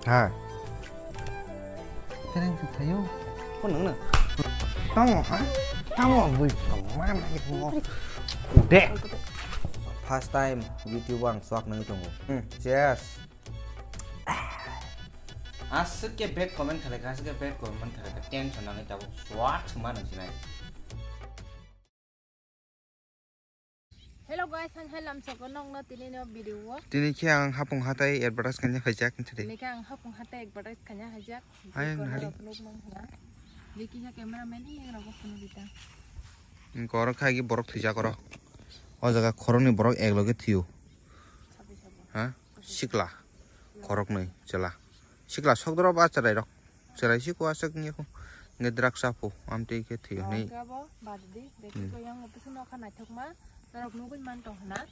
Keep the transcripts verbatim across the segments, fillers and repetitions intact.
Ha. Kereng se thayo. Ko nang na. Tamo ha? Tamo bui tamo ma na mo. Ude. First time YouTube ang swak nang tongo. Hmm, cheers. Aswk ke bad comment khalai kha, aswk ke bad comment khalai kha, tension nangwi tabuk swak se ma nang sinai. Hello guys, han hai lamsok nokno tini no video o. Tini khe ang hapung hatai advertise kanya phaijak nchari. Tini khe ang hapung hatai advertise kanya hajak. Hai ang hari. Nuk mang hana. Deki ha cameraman i rok phone dita. Korok khai ki borok thwijak oro. O jaga khoroknwi borok ekloge thwiyo. Sabi sabo. Ha? Sikla. Khoroknwi chwla. Sikla sokdoro ba chwrai rok. Chwrai si ko aswk wngya ko. Nge drugs apo. Amtwi khe thwi hwnwi. Khe abo bad di. Deki ko yang opisu nokha naithokma. Norok nugwi man tong hana.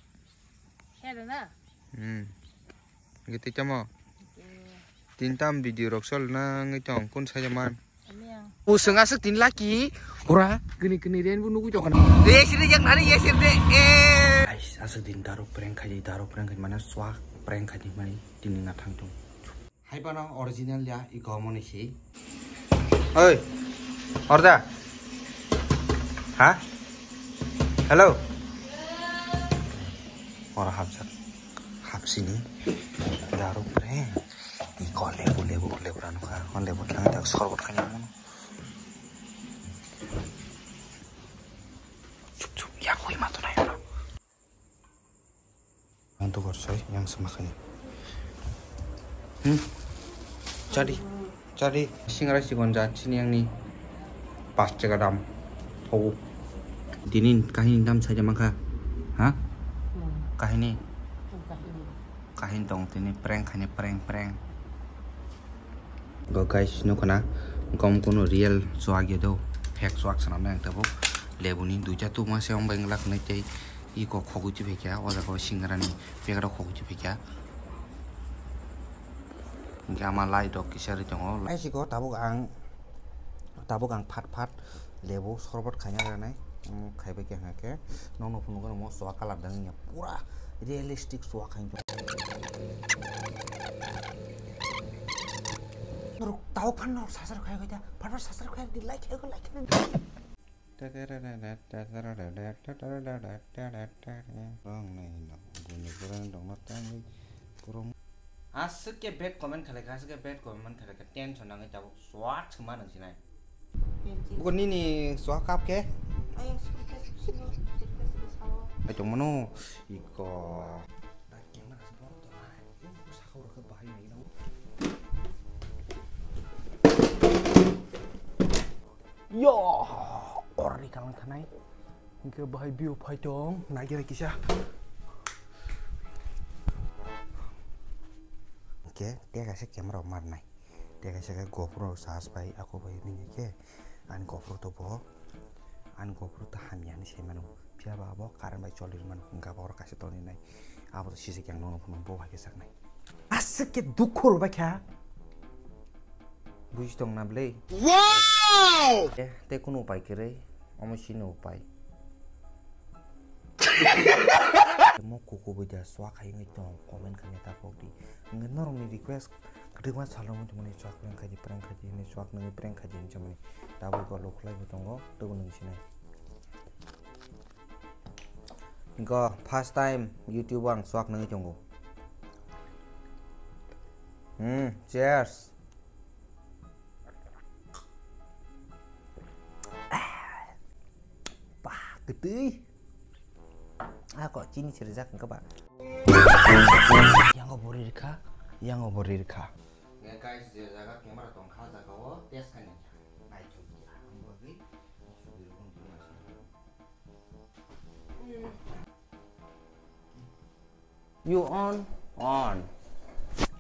He da na? Hmm. Nge twi tamo? Tin tam video rok sol na ngi tong kun sa man. Usung aswk tin laki. Ora kini kini ren bu nugwi tong kana. Ye sir de jak nari ye sir de. Eh. Ais aswk tin daru prank khai di daru prank khai mana swak prank khai di mai tini na thang tung. Hai pano original ya i gomo ni si. Oi. Orda. Ha? Hello. Ora hapsa. Hapsini. Daru prank. Iko lebu lebu lebu ranu kha. Kon lebu thang tak sorbot kani mono. Chup chup ya koi ma to nai. Ang to gorsoi yang sema kani. Hmm. Chadi. Chadi. Singra sikon ja chini yang ni. Pas chega dam. Hau. Dini kahini dam saja mangkha. Ha? Hmm. Kahini. Hmm, kahini. Kahini tong tini prank khani prank prank. Go guys, nukuna gom kunu real swag ya do. Fake swag sanam nang tabo. Lebu ni duja tu ma se ong beng lak nai tei iko khogui tu phekya, o jaga o singra ni pekra khogui tu phekya. Hingke ama light rok kisa ri tongo. Ai siko tabuk ang, tabuk ang phat phat lebu sorbot khaina rwnai. Omo khaibai khe hwnkhe nokno phunukgwi omo chwla colour dang wngya pura realistic chwla khaina. Norok tabuk phano norok sasar khai khai ta, phat phat sasar khai di like khai like khai. Aswk ke bad comment khalai kha, aswk ke bad comment khalai kha, tension nangwi tabuk swat se ma nang sinai. Bo nini swak kap ke? Ai tongmano iko. Yo, orni kalang thanai. Hingke bahai view phai tong, naigira kisa. Hingke tei kaisa camera rok marnai. Tei kaisa khe GoPro charge bai, ako bai nini khe ani GoPro to bo, ani GoPro to hamya hinwi sai mano. Phiya ba abo current bai choli rwmani hwnka ba oro kaisa tongwi nai. Abo to sisik yang nono phano bo hai khe saknai. Aswk khe dukhu rwbai kha. Buji tong na bwle? Wow! Eh, tei kunu upai kwrwi. Omo sini upai. Mo kuku bai da swak hai wngwi tong comment khaina ta pok di. Hwnkhe norokni request kwtwkma salo muchungmani swak prank khaidi, prank khaidi hinwi swak nangwi prank khaidi hinwi chamani. Tabuk golo khwlai bo tongo, tubun nung sinai. Go, first time YouTube o ang swak nangwi tongo. Hmm, cheers. Bah, kwtwi. Ako chini se rijak hwnkhe ba. Yango bo ri rikha, yango bo ri rikha. Guys, je jaga camera tong kha, jaga o test khaini. Naithok ya, ang bagwi. You on? On.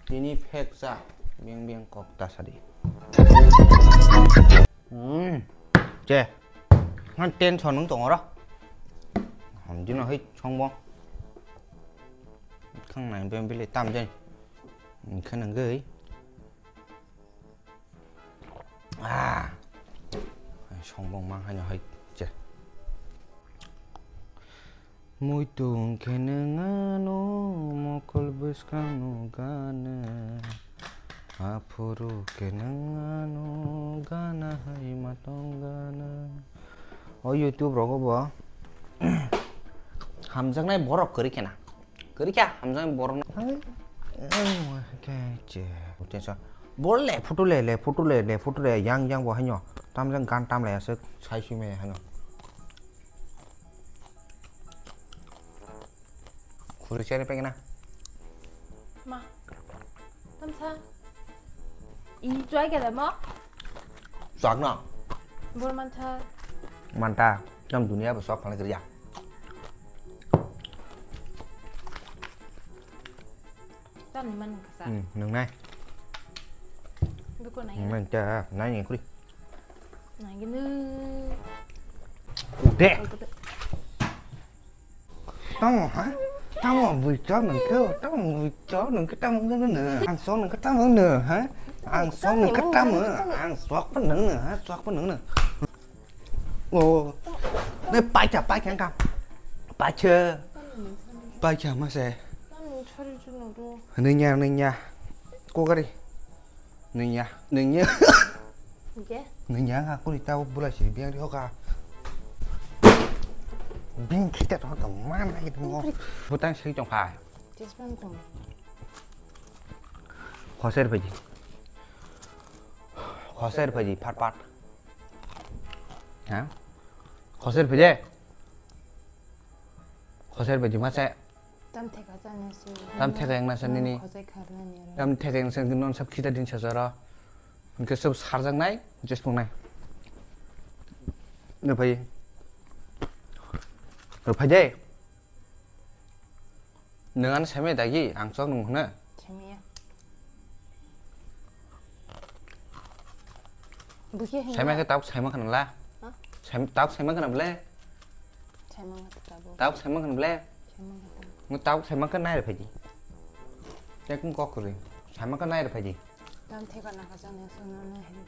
Tini phek cha. Beng beng kok ta sadi. Hmm. Che. Ngan tension nung tong ora. Hamjino hai chongbo. Khang nai beng bile tam jai. Khang nang gei. Ah. Songbong mang haino hai che. Muitu wngkhe nung ano mokol bwskang nugano. Aphuru khe nang ano gana hai matong gana. O YouTube rogo bo hamjaknai borok kwrwi khena. Kwrwi kha hamjaknai borok no. Hai, eh, khe che. Ute sa. Bol le photo le, le photo le, le photo le, yang yang bo haino. Tamjang gan tam le aswk sai sui me haino. Khuri chari pegna. Ma. Tamsa. I chuai khe da mo? Chuak no. Bor mansa. Manta. Tam dunia bo sok phalai kariya. Tam ni man kasa. Hmm, nung nai. Buko nai. Nung nai ta, nai ni khuri. Nai gini. Ude. Tamo, ha? Tamo bui chok nung khe, tamo bui chok nung khe, tamo nung khe, ang sok nung khe, tamo nung, ha? Ang sok nung khe, tamo, ang sok pa nung, ha? Sok pa nung. O, ne paikha, paikha ka. Paikha. Paikha ma se. Nungya, nungya. Kokari. Nungya, nungya. Oke. Nungya, aku di tahu bula sih, biang di hoka. Bing kita tuh ke mana gitu mau. Butang sih cong hai. Just one thing. Khoser bhaji. Khoser bhaji, phat phat. Ha? Khoser bhaji. Khoser bhaji mase. Tam theka chana se. Tam theka yang nasa nini. Khosai kharna ni aro. Tam theka yang sen non sab khita din sasara. Hingke sab sarjak nai, jesmung nai. Rwphai. Rwphai de. Nwng ano saimai dagi, ang chok nung hwno. Saimaya. Bukia hingya. Saima khe tabuk saima khana la. Ha? Saim-, tabuk saima khana ble. Saima khe tabuk. Tabuk saima khana ble. Saima khe tabuk. Nung tabuk saima khe nai rwphai di. Ekung kok kwrwi. Saima khe nai rwphai di. Tam theka nang kha chang ne sung nang ne hai.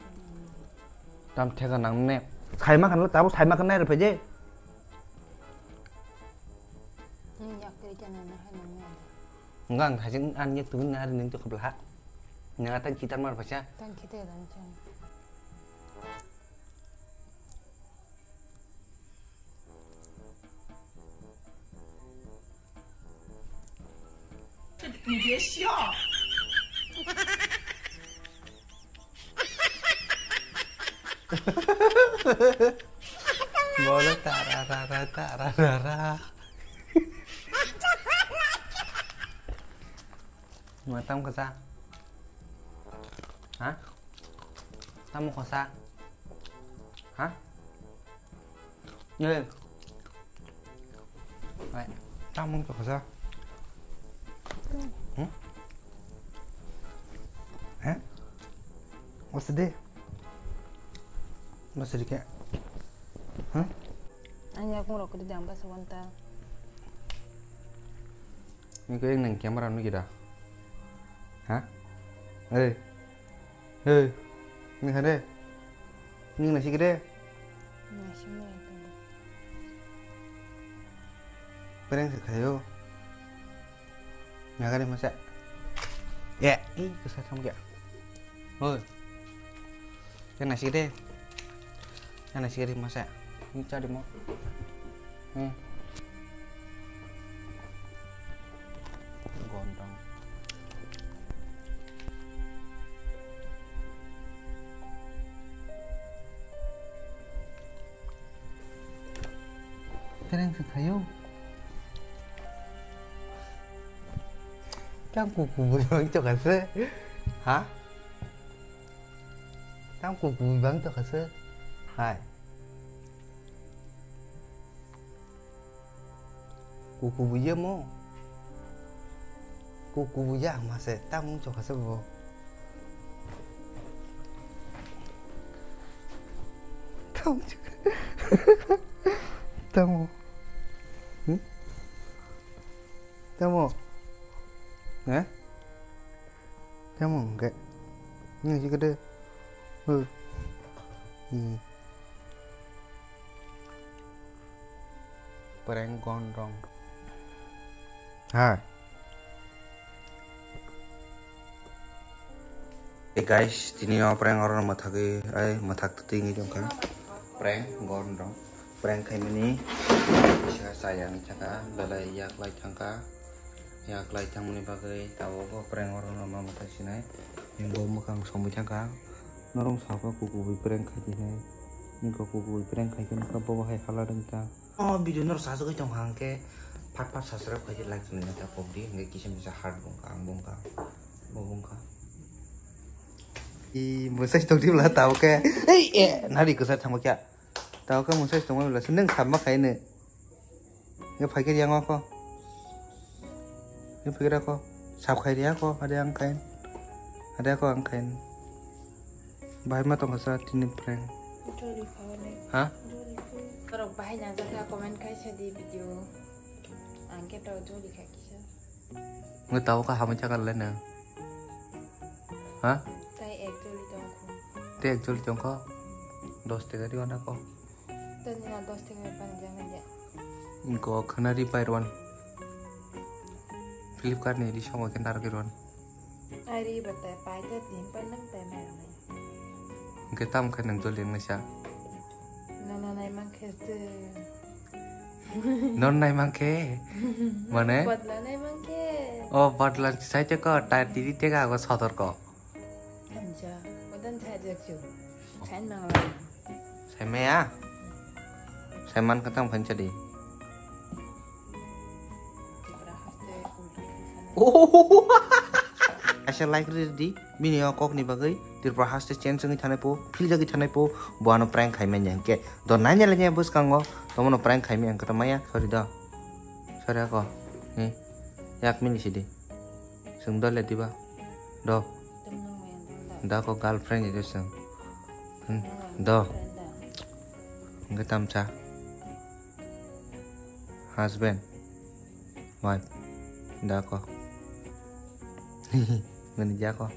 Tam theka nang ne. Saima khana la tabuk saima khe nai rwphai di. Nung yak twi chana na hai nang ne. Enggak, enggak, hajing an yak twi na hari nung tu keblah. Nang atan kitar mar baca. Tan kita ya dan chang. Bolo tara rara tara rara. Matam kasa. Ha? Tamo kasa. Ha? Ye. Ai, tamo kasa. Hmm? Eh? What's the day? Masih dikit. Hah? Ani aku ngerokok di dalam bahasa wanta. Ini kau yang nang kamera nu kita. Hah? Eh. Hei. Ini kade. Ini nasi kade. Nasi mana itu? Pereng sekhayo. Nagari masa. Ya, ih, kesal sama dia. Hoi. Yang nasi gede. Yang nasi gede masa. Ini cari mau. Hmm. Gondrong. Kereng se khayo. Tang kuku bujang chokase. Ha? Tang kuku bang chokase. Hai. Kuku buya mo. Kuku buya mase tamung chokase bo. Tamung chokase. Tamo. Hmm? Tamo. Eh? Tamo enggak. Ini sih gede. Huh. Hmm. Prank gondrong. Hai. Hey guys, tini no prank oro mwthagwi, ai mwthak twi wngwi tongkha. Prank, gorm rok. Prank khaimani. Kisa chaya wngwi thangkha, belai yaklai thangkha. Yaklai thangmani bagwi tabuk o prank oro no ma mwthak sinai. Bo mwkhang somwi thangkha. Norok sakha kukubi prank khai dinai. Nini kukubi prank khai khe nokha bobo hai hala dengta. O video no sajagwi tong hang khe phat phat subscribe khai like tong nang ta pok di, hingke kisa misa heart bung ka, ang bung ka, bo bung ka. I message tong di bla tao ke. Ei, eh, nari kwsa thangma kya? Tao ke message tong bla nang sabma khai ne. Nge phai khe yang ko. Nge phai khe ko. Sab khai ria ko, ada yang kain. Ada ko ang kain. Bahai ma tong kasa tini prank. Joli khawane. Ha? Joli khaw. Borok bahai na jaka comment khai sa di video. Ang khe to joli kha kisa. Nge tao ka hamai chakal le nang. Ha? Tai ek joli tong kho. Te ek joli tong kho. Dos tega di wana ko. Tani na dos tega pan jang na ja. Ko khana ri pai rwan. Flipkart ni ri songo ke nar ke rwan. Ari batai pai ta din pan nang pai mai mai. Hingke tamo khe nwng joli wngnaisa? Nono nai mankhe se. Nono nai mankhe? Mane? Badla nai mankhe. O badla sai te ko, ta tiri tega go sodor ko. Hamja, wadan sai jak chu. Sain mangla. Sai maya? Sai man khe tamo khe chadi. Tipra haste ulta khe sana. Oh! Kaisa like ri di. Bini o kok ni bagwi Tripura haste change wngwi thanai po, philjagwi thanai po, bo ano prank khai manya hinkhe. Do nanya le nya bwskango, tomono prank khai manya hinkhe to maya, sorry do. Sorry ako. Ni. Yak mini sidi. Swng do le diba. Do. Da ko girlfriend ni swng. Hmm. Do. Hinkhe tamsa. Husband. Wife. Da ko. Ngani ja ko.